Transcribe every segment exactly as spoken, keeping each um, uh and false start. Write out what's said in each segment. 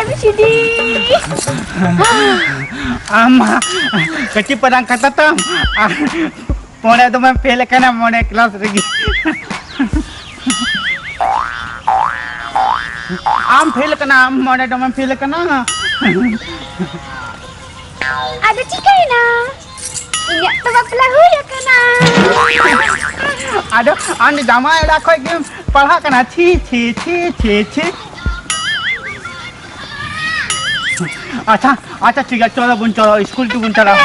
A B C ᱰᱤ᱾ ᱟᱢ ᱢᱟ ᱠᱟᱹᱴᱤᱡ ᱯᱟᱨᱟᱝ ᱠᱟᱛᱷᱟ ᱛᱟᱢ, ᱟᱨ ᱢᱚᱬᱮ ᱫᱚᱢᱮᱢ ᱯᱷᱮᱞ ᱟᱠᱟᱱᱟ ᱢᱚᱬᱮ ᱠᱞᱟᱥ ᱨᱮᱜᱮ᱾ ᱟᱢ ᱯᱷᱮᱞ ᱟᱠᱟᱱᱟᱢ, ᱢᱚᱬᱮ ᱫᱚᱢᱮᱢ ᱯᱷᱮᱞ ᱟᱠᱟᱱᱟ᱾ ᱟᱫᱚ ᱪᱤᱠᱟᱹᱭᱮᱱᱟ? ᱤᱧᱟᱹᱜ ᱛᱚ ᱵᱟᱯᱞᱟ ᱦᱩᱭ ᱟᱠᱟᱱᱟ᱾ ᱟᱫᱚ ᱟᱢ ᱫᱚ ᱡᱟᱢᱟᱭ ᱚᱲᱟᱜ ᱠᱷᱚᱡ ᱜᱮᱢ ᱯᱟᱲᱦᱟᱜ ᱠᱟᱱᱟ? ᱪᱷᱤ, ᱪᱷᱤ, ᱪᱷᱤ, ᱪᱷᱤ, ᱪᱷᱤ᱾ ᱟᱪᱪᱷᱟ, ᱟᱪᱪᱷᱟ, ᱴᱷᱤᱠ ᱜᱮᱭᱟ, ᱪᱚᱞᱚ ᱵᱚᱱ ᱪᱚᱞᱚ, ᱥᱠᱩᱞ ᱛᱮᱵᱚᱱ ᱪᱟᱞᱟᱜᱼᱟ᱾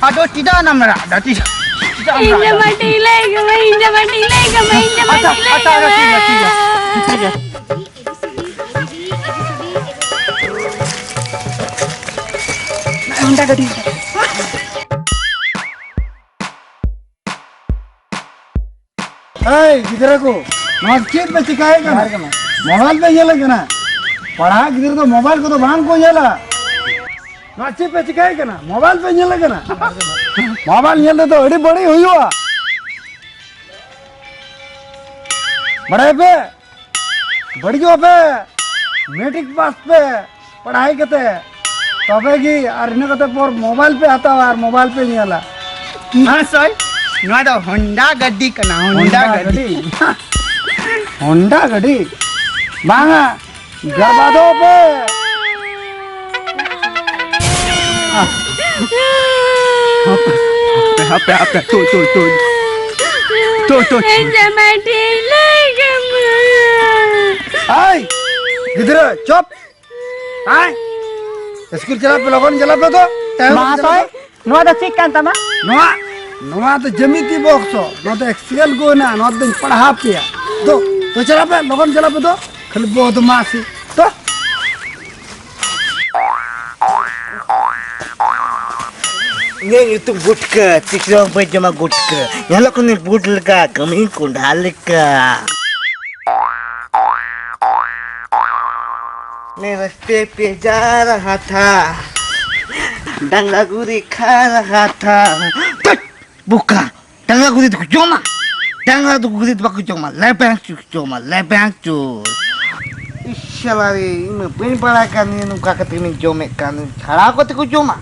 ᱟᱫᱚ ᱪᱮᱫᱟᱜ ᱮᱢ ᱨᱟᱜ ᱮᱫᱟ? ᱪᱮᱫᱟᱜ ᱪᱮᱫᱟᱜ ᱮᱢ ᱤᱧ ᱨᱟᱜ ᱫᱚ ᱮᱫᱟ? ᱵᱟᱹᱧ ᱞᱟᱹᱭ ᱠᱟᱢᱟ, ᱤᱧ ᱫᱚ ᱵᱟᱹᱧ ᱞᱟᱹᱭ ᱠᱟᱢᱟ, ᱤᱧ ᱫᱚ ᱟᱪᱪᱷᱟ, ᱵᱟᱹᱧ ᱞᱟᱹᱭ ᱟᱪᱪᱷᱟ, ᱟᱪᱪᱷᱟ, ᱠᱟᱢᱟ᱾ ᱴᱷᱤᱠ ᱜᱮᱭᱟ, ᱴᱷᱤᱠ ᱜᱮᱭᱟ, ᱴᱷᱤᱠ ᱜᱮᱭᱟ᱾ ᱦᱚᱱᱰᱟ ᱜᱟᱹᱰᱤ᱾ ᱮᱭ ᱜᱤᱫᱽᱨᱟᱹ ᱠᱚ, ᱱᱚᱣᱟ ᱪᱮᱫ ᱯᱮ ᱪᱤᱠᱟᱹᱭᱮᱫ ᱠᱟᱱᱟ? ᱡᱚᱦᱟᱨ ᱜᱮ ᱢᱟ᱾ ᱢᱳᱵᱟᱭᱤᱞ ᱯᱮ ᱧᱮᱞᱮᱫ ᱠᱟᱱᱟ? ᱯᱟᱲᱦᱟᱜ ᱜᱤᱫᱽᱨᱟᱹ ᱫᱚ ᱢᱳᱵᱟᱭᱤᱞ ᱠᱚᱫᱚ ᱵᱟᱝ ᱠᱚ ᱧᱮᱞᱟ᱾ ᱱᱚᱣᱟ ᱪᱮᱫ ᱯᱮ ᱪᱤᱠᱟᱹᱭᱮᱫ ᱠᱟᱱᱟ? ᱢᱳᱵᱟᱭᱤᱞ ᱯᱮ ᱧᱮᱞᱮᱫ ᱠᱟᱱᱟ? ᱢᱳᱵᱟᱭᱤᱞ ᱧᱮᱞ ᱛᱮᱫᱚ ᱟᱹᱰᱤ ᱵᱟᱹᱲᱤᱡ ᱦᱩᱭᱩᱜᱼᱟ᱾ ᱵᱟᱲᱟᱭ ᱯᱮ? ᱵᱟᱹᱲᱤᱡᱚᱜᱼᱟ ᱯᱮ᱾ ᱢᱮᱴᱨᱤᱠ ᱯᱟᱥ ᱯᱮ ᱯᱟᱲᱦᱟᱭ ᱠᱟᱛᱮ, ᱛᱚᱵᱮ ᱜᱮ᱾ ᱟᱨ ᱤᱱᱟᱹ ᱠᱟᱛᱮ ᱯᱚᱨ ᱢᱳᱵᱟᱭᱤᱞ ᱯᱮ ᱦᱟᱛᱟᱣᱟ ᱟᱨ ᱢᱳᱵᱟᱭᱤᱞ ᱯᱮ ᱧᱮᱞᱟ᱾ ᱦᱮᱸ ᱥᱚᱭ, ᱱᱚᱣᱟ ᱫᱚ ᱦᱚᱱᱰᱟ ᱜᱟᱹᱰᱤ ᱠᱟᱱᱟ, ᱦᱚᱱᱰᱟ ᱦᱚᱱᱰᱟ ᱜᱟᱹᱰᱤ᱾ ᱜᱟᱹᱰᱤ? ᱦᱚᱱᱰᱟ ᱜᱟᱹᱰᱤ? ᱵᱟᱝᱟ, ᱜᱟᱨᱵᱟᱫᱚᱜ ᱯᱮ᱾ ᱦᱟᱯᱮ, ᱦᱟᱯᱮ, ᱦᱟᱯᱮ, ᱛᱩᱭ, ᱛᱩᱭ, ᱛᱩᱭ᱾ ᱛᱩᱭ, ᱛᱩᱭ᱾ ᱤᱧ ᱡᱟᱢᱟᱭ ᱴᱷᱮᱱ ᱞᱟᱹᱭ ᱠᱟᱢᱟ᱾ ᱟᱭ, ᱜᱤᱫᱽᱨᱟᱹ, ᱪᱩᱯ᱾ ᱟᱭ, ᱥᱠᱩᱞ ᱪᱟᱞᱟᱜ ᱯᱮ, ᱞᱚᱜᱚᱱ ᱪᱟᱞᱟᱜ ᱯᱮ ᱛᱚ᱾ ᱴᱟᱭᱤᱢ ᱢᱟ ᱪᱟᱞᱟᱜ ᱛᱚᱭ, ᱯᱮ᱾ ᱱᱚᱣᱟ ᱫᱚ ᱪᱮᱫ ᱠᱟᱱ ᱛᱟᱢᱟ? ᱱᱚᱣᱟ, ᱱᱚᱣᱟ ᱫᱚ ᱡᱮᱢᱤᱛᱤ ᱵᱚᱠᱥᱚ, ᱱᱚᱣᱟ ᱫᱚ ᱮᱠᱥᱮᱞ ᱠᱚ ᱦᱮᱱᱟᱜᱼᱟ, ᱱᱚᱣᱟ ᱫᱚᱧ ᱯᱟᱲᱦᱟᱣ ᱯᱮᱭᱟ᱾ ᱛᱚ, ᱛᱚ ᱪᱟᱞᱟᱜ ᱯᱮ, ᱞᱚᱜᱚᱱ ᱪᱟᱞᱟᱜ ᱯᱮ ᱛᱚ, ᱠᱷᱟᱹᱞᱤ ᱵᱚᱫᱢᱟᱥᱤ᱾ ᱛᱚ᱾ ᱤᱧᱟᱹᱜ ᱧᱩᱛᱩᱢ ᱜᱩᱴᱠᱟᱹ, ᱛᱤᱥ ᱨᱮᱦᱚᱸ ᱵᱟᱹᱧ ᱡᱚᱢᱟ ᱜᱩᱴᱠᱟᱹ᱾ ᱧᱮᱞᱚᱜ ᱠᱟᱹᱱᱟᱹᱧ ᱵᱩᱴ ᱞᱮᱠᱟ, ᱠᱟᱹᱢᱤ ᱠᱚᱸᱰᱷᱟ ᱞᱮᱠᱟ᱾ मैं रस्ते पे जा रहा था, डांगा गुरी खा रहा था। ध्याट, ᱵᱚᱠᱟ, ᱰᱟᱝᱨᱟ ᱜᱩᱨᱤᱡ ᱫᱚᱠᱚ ᱡᱚᱢᱟ? ᱰᱟᱝᱨᱟ ᱫᱚ ᱜᱩᱨᱤᱡ ᱫᱚ ᱵᱟᱠᱚ ᱡᱚᱢᱟ, ᱞᱮᱵᱮᱝ ᱪᱩ ᱠᱚ ᱡᱚᱢᱟ, ᱞᱮᱵᱮᱝ ᱪᱩ᱾ ᱤᱥ, ᱥᱟᱞᱟ ᱨᱮ, ᱤᱧ ᱢᱟ ᱵᱟᱹᱧ ᱵᱟᱲᱟᱭ ᱠᱟᱱ, ᱱᱤᱭᱟᱹ ᱱᱚᱝᱠᱟ ᱠᱟᱛᱮ ᱤᱧ ᱡᱚᱢᱮᱫ ᱠᱟᱱ, ᱪᱷᱟᱲᱟᱣ ᱠᱟᱛᱮ ᱠᱚ ᱡᱚᱢᱟ᱾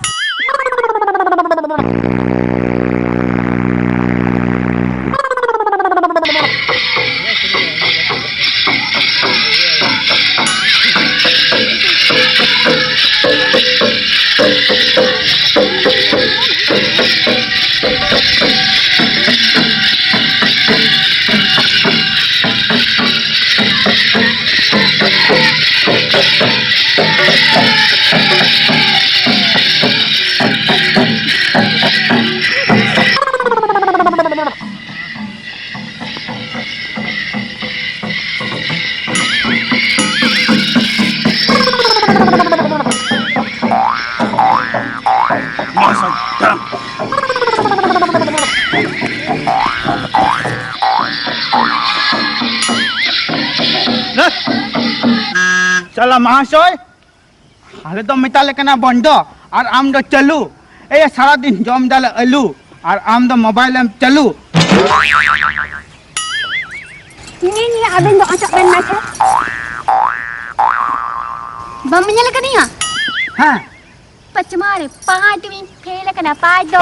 ᱥᱟᱞᱟ ᱢᱟᱦᱟᱥᱚᱭ, ᱟᱞᱮ ᱫᱚ ᱢᱮᱛᱟ ᱞᱮ ᱠᱟᱱᱟ ᱵᱚᱱᱫᱚ, ᱟᱨ ᱟᱢ ᱫᱚ ᱪᱟᱹᱞᱩ᱾ ᱮᱭ, ᱥᱟᱨᱟ ᱫᱤᱱ ᱡᱚᱢ ᱫᱟᱞᱮ ᱟᱹᱞᱩ, ᱟᱨ ᱟᱢ ᱫᱚ ᱢᱳᱵᱟᱭᱤᱞ ᱮᱢ ᱪᱟᱹᱞᱩ᱾ ᱱᱤᱭᱟᱹ, ᱱᱤᱭᱟᱹ, ᱟᱵᱮᱱ ᱫᱚ ᱚᱪᱚᱜ ᱵᱮᱱ ᱢᱟᱥᱮ᱾ ᱵᱟᱢ ᱧᱮᱞ ᱟᱠᱟᱫᱤᱧᱟ? ᱦᱮᱸ᱾ ᱯᱟᱪᱢᱟ ᱨᱮ ᱯᱟᱸᱪ ᱴᱤᱢ ᱯᱷᱮᱞ ᱟᱠᱟᱱᱟ, ᱯᱟᱸᱪ ᱫᱚ᱾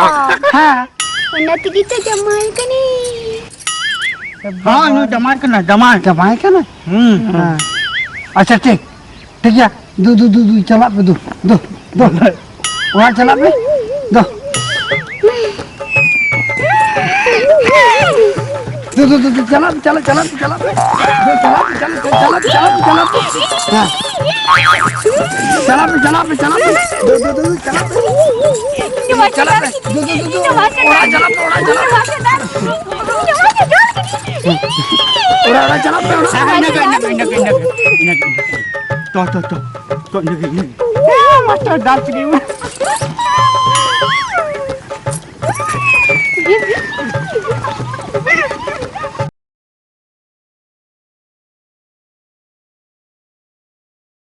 ᱦᱮᱸ᱾ ᱚᱱᱟ ᱛᱮᱜᱮ ᱛᱚ ᱡᱟᱢᱟᱭ ᱠᱟᱹᱱᱟᱹᱧ᱾ ᱦᱮᱸ, ᱱᱩᱭ ᱡᱟᱢᱟᱭ ᱠᱟᱱᱟ, ᱡᱟᱢᱟᱭ᱾ ᱡᱟᱢᱟᱭ ᱠᱟᱱᱟ? ᱦᱩᱸ᱾ ᱦᱮᱸ᱾ ᱟᱪᱪᱷᱟ, ᱴᱷᱤᱠ᱾ ᱴᱷᱤᱠ ᱜᱮᱭᱟ᱾ ᱫᱩ, ᱫᱩ, ᱫᱩ, ᱫᱩ, ᱪᱟᱞᱟᱜ ᱯᱮ, ᱫᱩ, ᱫᱩ, ᱫᱩ᱾ ᱚᱲᱟᱜ ᱪᱟᱞᱟᱜ ᱯᱮ᱾ ᱫᱩ᱾ ᱫᱩ, ᱫᱩ, ᱫᱩ, ᱫᱩ, ᱪᱟᱞᱟᱜ ᱯᱮ, ᱪᱟᱞᱟᱜ, ᱪᱟᱞᱟᱜ ᱯᱮ, ᱪᱟᱞᱟᱜ ᱯᱮ᱾ ᱫᱩ, ᱪᱟᱞᱟᱜ ᱯᱮ, ᱪᱟᱞᱟᱜ ᱯᱮ, ᱪᱟᱞᱟᱜ ᱯᱮ, ᱪᱟᱞᱟᱜ ᱯᱮ, ᱪᱟᱞᱟᱜ ᱯᱮ᱾ ᱦᱮᱸ᱾ ᱪᱟᱞᱟᱜ ᱯᱮ, ᱪᱟᱞᱟᱜ ᱯᱮ, ᱪᱟᱞᱟᱜ ᱯᱮ᱾ ᱫᱩ, ᱫᱩ, ᱫᱩ, ᱫᱩ, ᱪᱟᱞᱟᱜ ᱯᱮ᱾ ᱪᱟᱞᱟᱜ ᱯᱮ᱾ ᱫᱩ, ᱫᱩ, ᱫᱩ, ᱫᱩ᱾ ᱚᱲᱟᱜ ᱪᱟᱞᱟᱜ ᱯᱮ, ᱚᱲᱟᱜ ᱪᱟᱞᱟᱜ ᱯᱮ᱾ ᱚᱲᱟᱜ, ᱚᱲᱟᱜ ᱪᱟᱞᱟᱜ ᱯᱮ, ᱚᱲᱟᱜ᱾ ᱤᱱᱟᱹ ᱜᱮ, ᱤᱱᱟᱹ ᱜᱮ, ᱤᱱᱟᱹ ᱜᱮ, ᱤᱱᱟᱹ ᱜᱮ, ᱤᱱᱟᱹ ᱜᱮ᱾ ᱛᱚ, ᱛᱚ, ᱛᱚ, ᱛᱚ, ᱤᱱᱟᱹ ᱜᱮ, ᱤᱱᱟᱹ ᱜᱮ᱾ ᱢᱟᱥᱴᱟᱨ ᱫᱟᱞ ᱠᱮᱫᱮᱭᱟ᱾